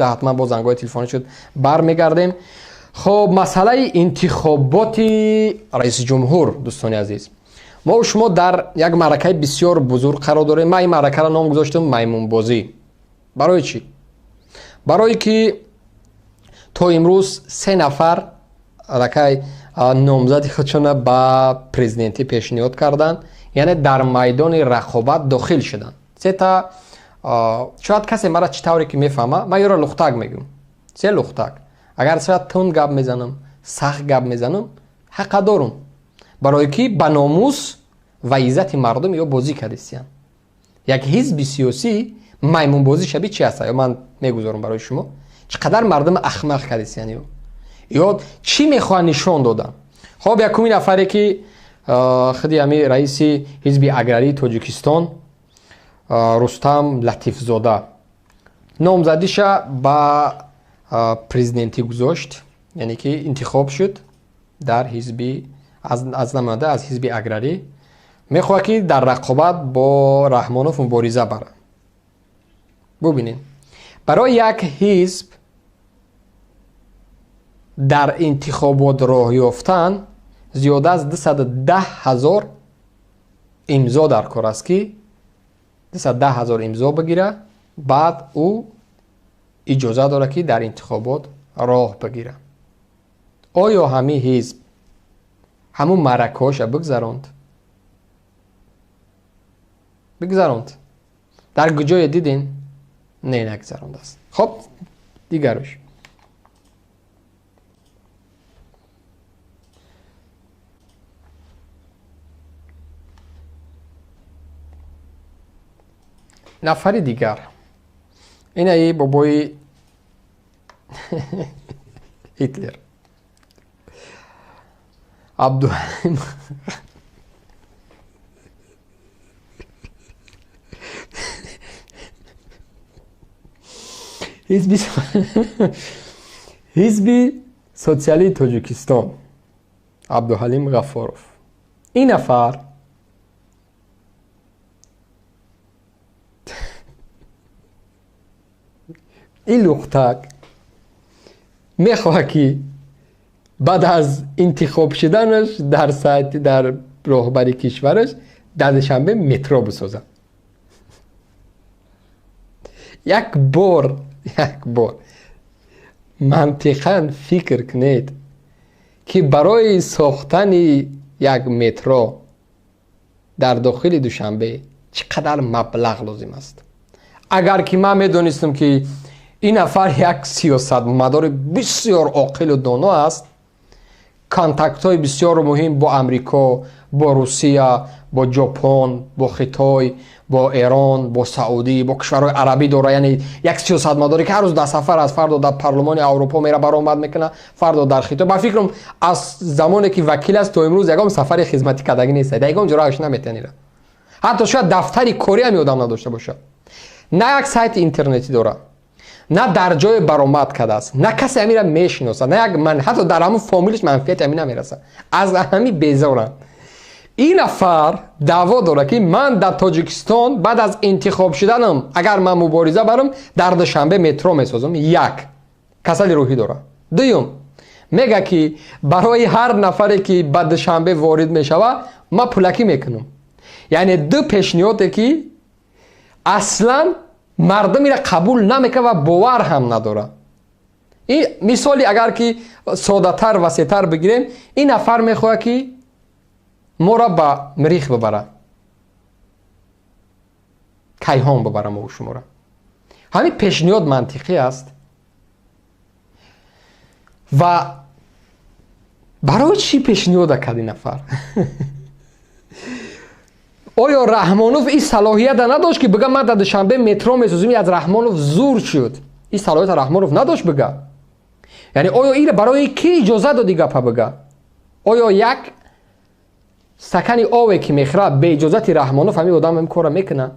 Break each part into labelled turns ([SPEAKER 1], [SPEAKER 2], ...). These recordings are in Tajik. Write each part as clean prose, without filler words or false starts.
[SPEAKER 1] Оҳиста ҳатман бо зангҳои телефонӣ шуд бармегардем. Хоб, масъалаи интихоботи раиси ҷумҳур, дӯстони азиз, мо шумо дар як маъракаи бисёр бузург қарор дорем. Ман ин маъракаро ном гузоштам маймунбозӣ. Барои чӣ? Барое ки то имрӯз се нафар аллакай номзади худшона ба президентӣ пешниҳод карданд, яъне дар майдони рақобат дохил шуданд. Сета, шояд касе мара чӣ тавре ки мефаҳма, ман ёро лухтак мегӯм. Се лухтак. Агар шояд тунд гап мезанам, сахт гап мезанам, ҳақа дорум. Барое ки ба номус ва иззати мардум ё бозӣ кардистиянд. Як ҳизби сиёсӣ маймунбозӣ шаби чи аст? Ё ман мегузорам барои шумо. Чӣ қадар мардум ахмақ кардистиянд ё? Ё чӣ мехоҳанд нишон додан? Хоб, якуми нафаре ки худи ҳами раиси ҳизби аграрии Тоҷикистон Рустам Латифзода номзадиша ба президентӣ гузошт, яъне ки интихоб шуд дар ҳизби аз намоянда аз ҳизби аграрӣ. Мехоҳад ки дар рақобат бо Раҳмонов мубориза барад. Бубинед, барои як ҳизб дар интихобот роҳ ёфтан зиёда аз 210 ҳазор имзо дар кор аст, ки 210 ҳазор имзо бигира, баъд ӯ иҷоза дорад, ки дар интихобот роҳ бигира. Оё ҳамин ҳизб ҳамун маъракаҳоша бигзаронд? Бигзаронд? Дар куҷое дидин? Не, нагзарондааст. Хоб, дигаруш. Нафари дигар инаи бобои Ҳитлер Абдуҳалим ҳизби социалии Тоҷикистон Абдуҳалим Ғафоров. Ин нафар ин лухтак мехоҳад, ки баъд аз интихоб шуданаш дар сайти дар роҳбари кишвараш дар Душанбе метро бисозад. Як бор, як бор мантиқан фикр кунед, ки барои сохтани як метро дар дохили Душанбе чӣ қадар маблағ лозим аст. Агар ки ман медонистам, ки ин нафар як сиёсатмадори бисёр оқилу доно аст, контактҳои бисёр муҳим бо Амрико, бо Русия, бо Ҷопон, бо Хитой, бо Эрон, бо Саудӣ, бо кишварҳои арабӣ дора, яъне як сиёсатмадоре ки ҳар рӯз дар сафар аст, фардо дар парлумони Аврупо мера баромад мекунад, фардо дар Хитой. Ба фикрам, аз замоне ки вакил аст то имрӯз ягон сафари хизматӣ кардагӣ нест, ягон ҷо роҳаш наметиҳанд ира. Ҳатто шояд дафтари корӣ ҳам ёдам надошта бошад. На як сайти интернетӣ дорад, на дар ҷое баромад кардааст, на касе ҳамира мешиносад, на як ман ҳатто дар ҳамун фомилиш манфиати ҳамин намерасад. Аз ҳами безоранд. Ин нафар даъво дорад, ки ман дар Тоҷикистон баъд аз интихоб шуданам, агар ман мубориза барам, дар Душанбе метро месозам. Як касали рӯҳӣ дорад. Дуюм, мега, ки барои ҳар нафаре, ки ба Душанбе ворид мешавад, ман пулакӣ мекунам. Яъне ду пешниҳоде, ки аслан мардум ира қабул намекунад ва бовар ҳам надорад. Ин мисоли агар ки соддатар, васеътар бигирем, ин нафар мехоҳад, ки моро ба Мирих бибарад, кайҳон бибара мо шуморо. Ҳамин пешниҳод мантиқӣ аст? Ва барои чӣ пешниҳода кард ин нафар? Оё Раҳмонов ин салоҳията надошт, ки бига: «Ман дар Душанбе метро месозим»? Аз Раҳмонов зур шуд? Ин салоҳията Раҳмонов надошт бига? Яъне оё ира барои кӣ иҷоза доди гапа бига? Оё як стакани ове ки мехӯрад, беиҷозати Раҳмонов ҳамин одам ҳамин корро мекунад?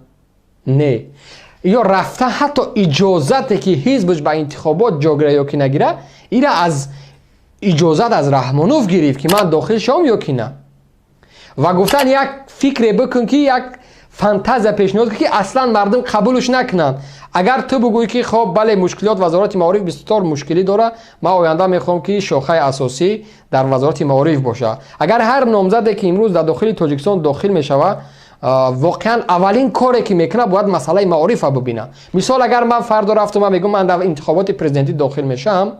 [SPEAKER 1] Не. Ё рафта ҳатто иҷозате, ки ҳизбш ба интихобот ҷо гира ё ки нагира, ира аз иҷозат аз Раҳмонов гирифт, ки ман дохил шавам ё ки на. Ва гуфтан як фикре бикун, ки як Фантазия пешниҳод ки аслан мардум қабулш накунанд. Агар ту бугӯӣ ки хоб бале мушкилот вазорати маориф бисёр мушкилӣ дорад, ман оянда мехоҳам ки шохаи асосӣ дар вазорати маориф бошад. Агар ҳар номзаде ки имрӯз дар дохили Тоҷикистон дохил мешавад, воқеан аввалин коре ки мекунад бояд масъалаи маорифа бибинад. Мисол агар ман фардо рафтум ман мегӯям ман дар интихоботи президентӣ дохил мешавам,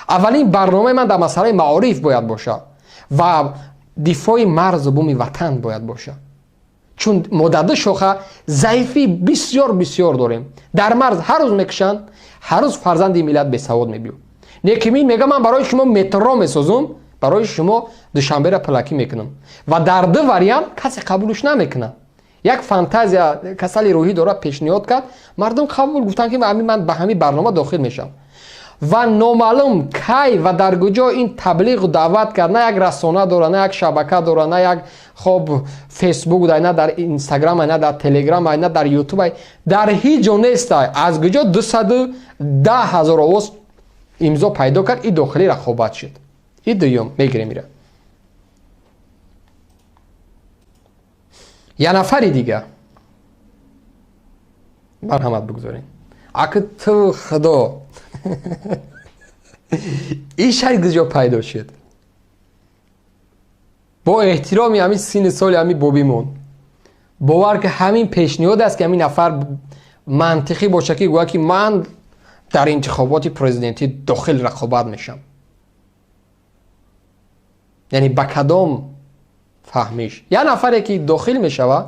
[SPEAKER 1] аввалин барномаи ман дар масъалаи маориф бояд бошад ва дифои марзу буми ватан бояд бошад. Чун мо дар ду шоха заифӣ бисёр бисёр дорем. Дар марз ҳар рӯз мекушанд, ҳар рӯз фарзанди миллат бесавод мебиёд. Некимин мега ман барои шумо метро месозум, барои шумо Душанберо пулакӣ мекунам. Ва дар ду вариант касе қабулш намекунад. Як фантазия касали рӯҳӣ дорад пешниҳод кард, мардум қабул гуфтанд ки ман ба ҳамин барнома дохил мешавам. Ва номаълум кай ва дар куҷо ин таблиғу даъват кард, на як расона дорад, на як шабака дорад, на як хоб фейсбук, на дар инстаграм, на дар телеграм, на дар ютуб, дар ҳеҷ ҷо нест. Аз куҷо 210 000 овоз имзо пайдо кард, и дохили рақобат шуд. И дуюм мегирем ира. Я нафари дига марҳамат бигзорем. Аки ту худо ин шай куҷо пайдо шуд? Бо эҳтироми ҳамин синни соли ҳамин бобимон бовар ки ҳамин пешниҳод аст ки ҳамин нафар мантиқӣ бошад ки гӯяд ки ман дар интихоботи президентӣ дохил рақобат мешавам. Яъне ба кадом фаҳмиш? Як нафаре ки дохил мешавад,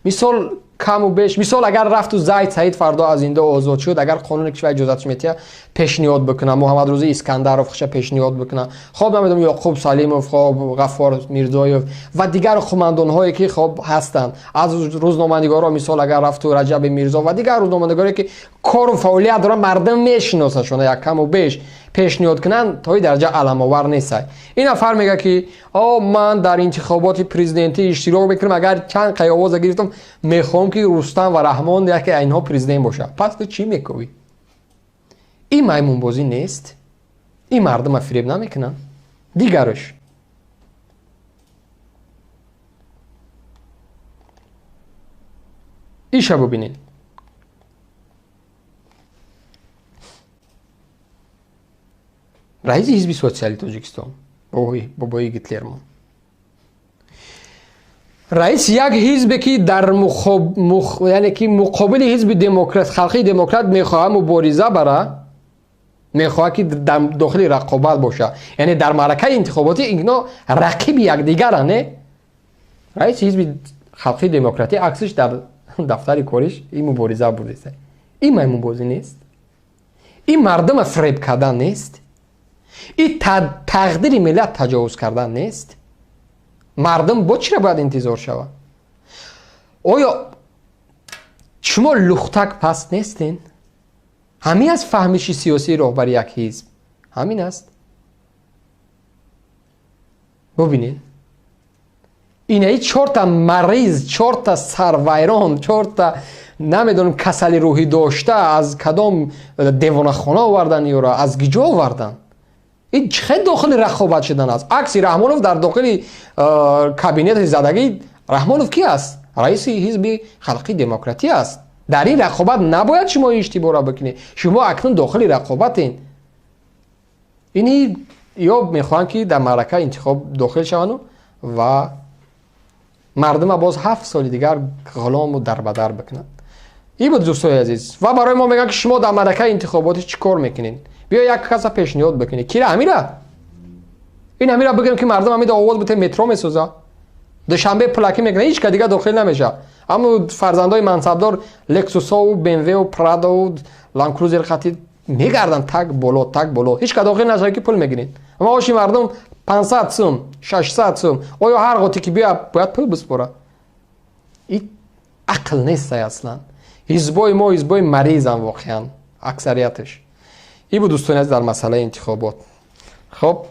[SPEAKER 1] мисол каму беш, мисол агар рафту Зайд Саид фардо аз инда озод шуд, агар қонуни кишвар иҷозатш метиҳад пешниҳод бикунад, Муҳаммадрӯзи Искандаров хуша пешниҳод бикунад, хоб намедонам Ёқуб Салимов, хоб Ғаффор Мирзоев ва дигар қумандонҳое ки хоб ҳастанд, аз рӯзноманигорҳо мисол агар рафту Раҷаби Мирзо ва дигар рӯзноманигоре ки кору фаъолият доранд, мардум мешиносашона, як каму беш пешниҳод кунанд, то ин дараҷа аламовар нестад. Ин нафар мегӯяд ки о ман дар интихоботи президентӣ иштирок мекунам, агар чанд қай овоза гирифтам, мехоҳам ки Рустам ва Раҳмон яке аз инҳо президент бошад. Пас ту чӣ мекӯӣ? Ин маймунбозӣ нест, ин мардума фиреб намекунанд. Дигараш иша бубинед. Раиси ҳизби социали Тоҷикистон бобои Гитлермон, раиси як ҳизбе ки дар яъне ки муқобили ҳизби демократ, халқии демократ мехоҳад мубориза бара, мехоҳад ки дар дохили рақобат бошад, яъне дар маъракаи интихоботӣ ино рақиби якдигаранд. Не, раиси ҳизби халқии демократӣ аксиш дар дафтари кориш ин мубориза бурдест. Ин маймунбозӣ нест, ин мардума фиреб кардан нест, ин тақдири миллат таҷовуз кардан нест. Мардум бо чиро бояд интизор шавад? Оё шумо лухтак паст нестен? Ҳамин аст фаҳмиши сиёсии роҳбари як ҳизб, ҳамин аст. Бубинед, инаи чорта мариз, чорта сарвайрон, чорта намедонам касали рӯҳӣ дошта аз кадом девонахона овардан ёро, аз киҷо овардан? Ин чӣ хел дохили рақобат шудан аст? Акси Раҳмонов дар дохили кабинети задагӣ. Раҳмонов ки аст? Раиси ҳизби халқии демократӣ аст. Дар ин рақобат набояд шумо иштибоҳро бикунед. Шумо акнун дохили рақобатен. Ини ё мехоҳанд ки дар маъракаи интихоб дохил шаванду ва мардума боз 7 соли дигар ғулому дарбадар бикунанд. Ин буд дӯстои азиз. Ва барои мо мегӯянд ки шумо дар маъракаи интихоботӣ чӣ кор мекунед? Биё як каса пешниҳод бикунед. Кира ҳамира? Ин ҳамира бигӯем ки мардум ҳамида овоз бите, метро месоза, Душанбе пулакӣ мекунад, ҳеҷ ка дига дохил намешавад. Аммо фарзандои мансабдор Лексусову, БМВу, Прадову, Ландкрузер хати мегарданд так боло, так боло. Ҳеҷ ка дохил нашавад ки пул мегиред. Маоши мардум 500 сум, 600 сум. Оё ҳар ғоте ки биёяд бояд пул биспорад? Ин ақл нест аслан. Ҳизбои мо ҳизбои маризанд воқеан, аксарияташ. Ин буд дӯстони азиз дар масъалаи интихобот. Хоб.